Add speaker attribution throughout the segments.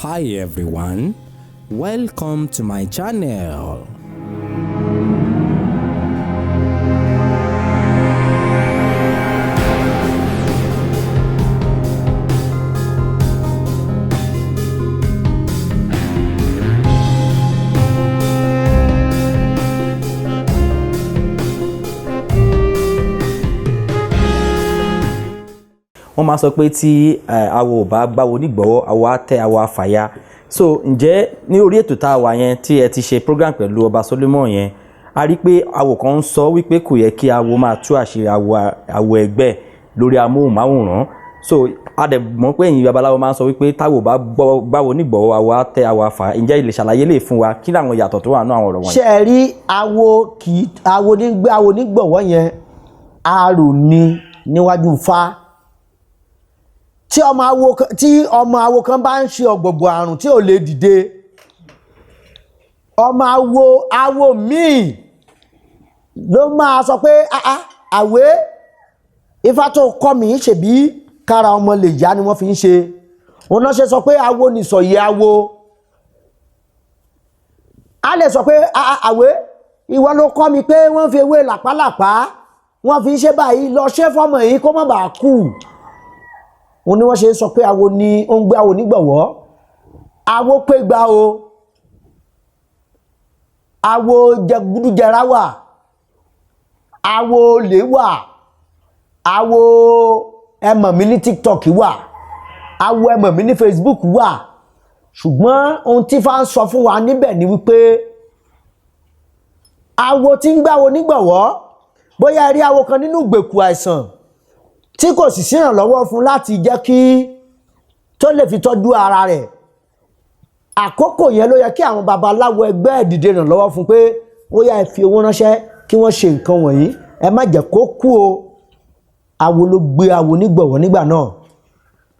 Speaker 1: Hi everyone, welcome to my channel.
Speaker 2: Wọ́n máa sọ pé tí awo ò bá gbáwo nígbọ̀wọ́, awo á tẹ́, awo á fàya. So ǹjẹ́ ní orí ètò tá a wà yẹn tí ẹ ti ṣe program pẹ̀lú Ọba Solomon yẹn, a rí pé awo kan ń sọ wípé kò yẹ kí awo máa tú àṣírí awo ẹgbẹ́ lórí amóhùnmáwòrán. So a dẹ̀ mọ̀ pé ẹ̀yin babaláwo máa ń sọ wípé táwo bá gbáwo nígbọ̀wọ́, awo á tẹ́, awo á fà. Ǹjẹ́ ẹ lè ṣàlàyé lè fún wa kí làwọn ìyàtọ̀ tó wà nínú àwọn ọ̀rọ̀ wọ̀nyí?
Speaker 3: Ṣé ẹ rí, awo kì í awo ní gbé awo nígbọ̀wọ́ yẹn, arò ni níwájú Ifá. Tí ọmọ awo kan bá ń ṣe ọ̀gbọ̀gbọ̀ àrùn tí ò lè dìde, ọmọ awo míì ló máa sọ pé, "Ah ah, àwé Ifá tó kọ́ mi, ṣèbí kára ọmọ lè yá ni wọ́n fi ń ṣe." Òun náà ṣe sọ pé awo nìsọ̀yẹ́ awo. A lè sọ pé, "Ah ah, àwé, ìwọ ló kọ́ mi pé wọ́n fi ewé làpálàpá wọ́n fi ń ṣe báyìí, lọ ṣe fọ́mọ yìí kó má bàa kú." Òun ni wọ́n ṣe sọ pé awo ni ó ń gbé awo nígbọ̀wọ́. Awo pé gba o, awo jẹgúdújẹrá wà, awo olè wà, awo ẹmọ̀ mi ní TikTok wà, awo ẹmọ̀ mi ní Facebook wà. Ṣùgbọ́n ohun tí Ifá ń sọ fún wa níbẹ̀ ni wípé awo tí ń gbáwo nígbọ̀wọ́, bóyá ẹ rí awo kan nínú ìgbèkùn àìsàn tí kò sì sí ìrànlọ́wọ́ fún láti jẹ́ kí tó lè fi tọ́jú ara rẹ̀, àkókò yẹn ló yẹ kí àwọn babaláwo ẹgbẹ́ ẹ̀ dìde ìrànlọ́wọ́ fún pé ó yá, ẹ fi owó ránṣẹ́ kí wọ́n ṣe nǹkan wọ̀nyí, ẹ má jẹ́ kó kú o. Awo ló gbé awo nígbọ̀wọ́ nígbà náà,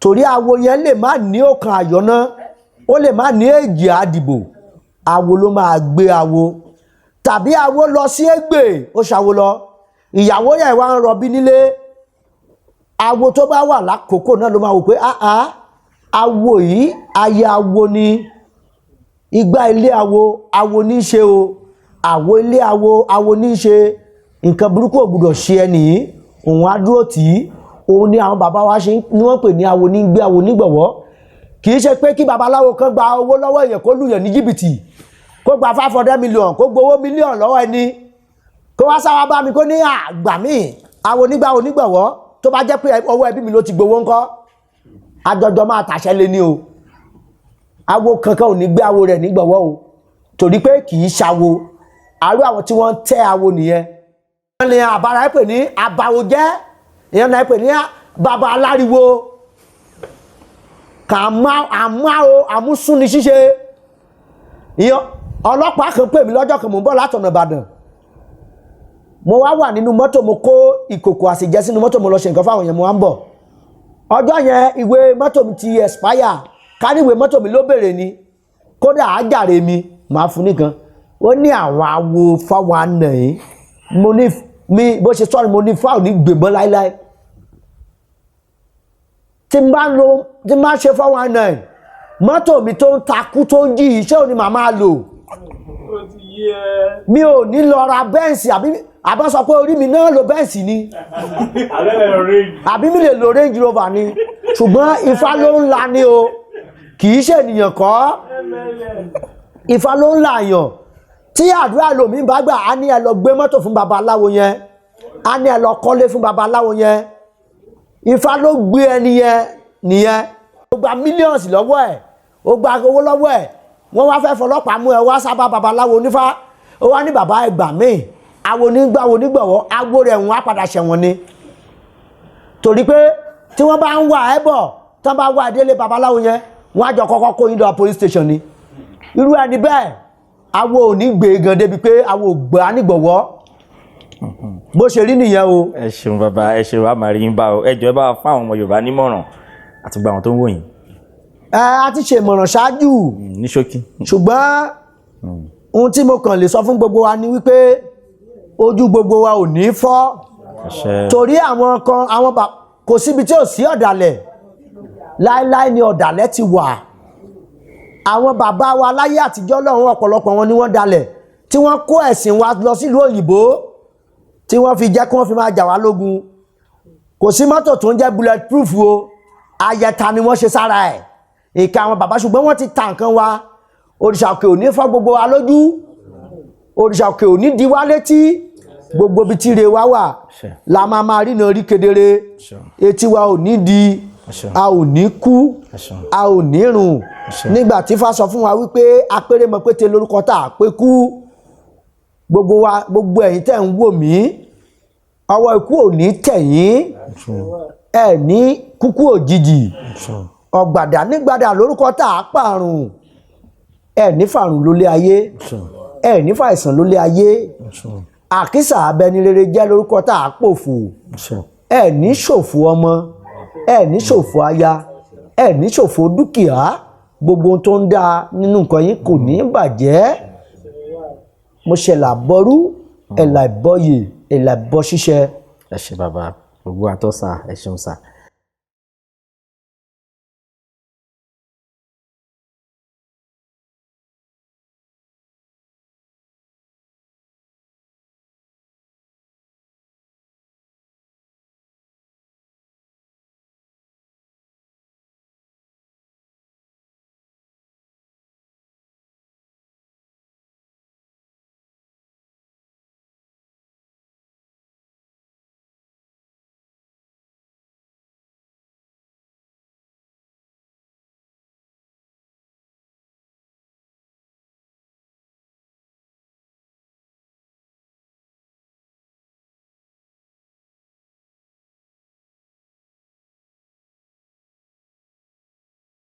Speaker 3: torí awo yẹn lè má ní ọ̀kan àyọ́ná, ó lè má ní èjì àdìbò. Awo ló máa gbé awo. Tàbí awo lọ sí Ègbè, ó ṣàwo lọ, ìyàwó yẹn wá ń rọbí nílé. Awo tó bá wà lákòókò náà ló máa wò pé, ah ah, awo yìí, aya awo ni, igbá ilé awo, awo ní í ṣe o, àwo ilé awo, awo ní í ṣe, nǹkan burúkú ò gbúdọ̀ ṣe ẹnì yìí, òun á dúró tì í. Òun ni àwọn bàbá wa ṣe ní wọ́n pè ní awo ní gbé awo nígbọ̀wọ́. Kì í ṣe pé kí babaláwo kan gba owó lọ́wọ́ èèyàn, kó lùyàn ní jìbìtì, kó gba 500 million, kó gbowó mílíọ̀nù lọ́wọ́ ẹni, kó wá sáwá bá mi, kó ní àgbà míì awo nígbà onígbọ̀wọ́. Tó bá jẹ́ pé ọwọ́ ẹbí mi ló ti gbowó ńkọ́? Àjọjọ máa tàṣẹ lé ní o. Awo kankan ò ní gbé awo rẹ̀ nígbọ̀wọ́ o, torí pé kì í ṣawo. Àrú àwọn tí wọ́n ń tẹ́ awo nìyẹn. Wọ́n ní àbára ẹ̀ pè ní àbàwò jẹ́, ìyẹn náà pè ní bàbá aláriwo, kà á má o àmúsúni ṣíṣe. Ìyẹn ọlọ́pàá kan pè mí lọ́jọ́ kan, mò ń bọ̀ látọ̀nà Ìbàdàn, mo wá wà nínú mọ́tò, mo kó ìkòkò àsèjẹ sínú mọ́tò, mo lọ ṣe nǹkan fáwọn èèyàn, mo wá ń bọ̀. Ọjọ́ yẹn, ìwé mọ́tò mi ti expire. Ká ní ìwé mọ́tò mi ló béèrè ni, kódà ájàre mi máa fún nìkan. Ó ní àwọn awo fáwọn àna yìí. Mo ní mi bó ṣe sọ́ni, mo ní fáwọn ní gbèmọ́ láíláí. Tí n bá ń lo, tí n bá ṣe 419, mọ́tò mi tó ń takú, tó ń jí, iṣẹ́ òní màá máa lò. Mi ò ní lọ ra Benz, àbí àbá sọ pé orí mi náà lo Benz ni, àbí mi lè lo Range Rover ni. Ṣùgbọ́n Ifá ló ń la ni o, kì í ṣe ènìyàn kọ́. Ifá ló ń la yàn. Tí àdúrà lomi bá gbà, á ní ẹ lọ gbé mọ́tò fún babaláwo yẹn, á ní ẹ lọ kọ́lé fún babaláwo yẹn. Ifá ló gbé ẹni yẹn nìyẹn. Ó gba millions lọ́wọ́ ẹ̀, ó gba owó lọ́wọ́ ẹ̀, wọ́n wá fẹ́ fọlọ́pàá mú ẹ, wá sábà babaláwo onífá, ó wá ní, "Bàbá, ẹ gbà míì." Awo onígbà wo onígbọ̀wọ́, awo rẹ̀ wọ́n á padà ṣẹ̀wọ̀n ni, torí pé tí wọ́n bá ń wà ẹ́ bọ̀, tí wọ́n bá wà délé babaláwo yẹn, wọ́n á jọ kọ́kọ́ kó yín lọ police station ni. Irú ẹni bẹ́ẹ̀, awo ò ní gbé gan débi pé awo ò gbà á nígbọ̀wọ́. Bó ṣe rí nìyẹn o.
Speaker 2: Ẹ ṣeun bàbá, ẹ ṣeun, a máa rí yín bá o. Ẹ jọ̀ọ́, ẹ bá wa fún àwọn ọmọ Yorùbá nímọ̀ràn àti gbogbo àwọn tó ń wò yín.
Speaker 3: Ẹ a ti ṣe ìmọ̀ràn ṣáájú.
Speaker 2: Ní ṣókí.
Speaker 3: Ṣùgbọ́n ohun tí mo kàn lè sọ fún gbogbo wa ni wípé ojú gbogbo wa ò ní fọ́.
Speaker 2: Àṣẹ.
Speaker 3: Torí àwọn kan, àwọn kò síbi tí ò sí ọ̀dàlẹ̀ láéláé ni ọ̀dàlẹ̀ ti wà. Àwọn bàbá wa láyé àtijọ́ lọ́hùn, ọ̀pọ̀lọpọ̀ wọn ni wọ́n dalẹ̀, tí wọ́n kó ẹ̀sìn wa lọ sílùú òyìnbó, tí wọ́n fi jẹ́ kí wọ́n fi máa jà wá lógun. Kò sí mọ́tò tó ń jẹ́ bullet proof o. Ayẹta ni wọ́n ṣe sára ẹ̀, ìka àwọn bàbá. Ṣùgbọ́n wọ́n ti ta nǹkan wa. Òrìṣà òkè ò ní fọ́ gbogbo wa lójú, òrìṣà òkè ò ní di wá létí. Gbogbo ibi tí ire wa wà la máa máa rí náà rí kedere. Etí wa ò ní di, a ò ní kú, a ò ní rùn. Nígbà tí Ifá sọ fún wa wípé apérémọpéte lórúkọ tá a pé kú, gbogbo wa, gbogbo ẹ̀yin tẹ́ ń wò mí, ọwọ́ ikú ò ní tẹ̀ yín, ẹ ní kúkú òjijì. Ọ̀gbàdà nígbàdà lórúkọ tá a pààrùn, ẹ ní fàrùn lólé ayé, ẹ ní fàìsàn lólé ayé. Àkísà abẹni rere jẹ́ lórúkọ tá a pòfò, ẹ ní ṣòfò ọmọ, ẹ ní ṣòfò aya, ẹ ní ṣòfò dúkìá. Gbogbo ohun tó ń dáa nínú nǹkan yín kò ní bàjẹ́. Mo ṣẹlà bọ́rú, ẹ̀là ìbọyè, ẹ̀là ìbọ ṣíṣẹ.
Speaker 2: Ẹ ṣé bàbá, gbogbo àtọ́ sà, ẹ ṣeun sà.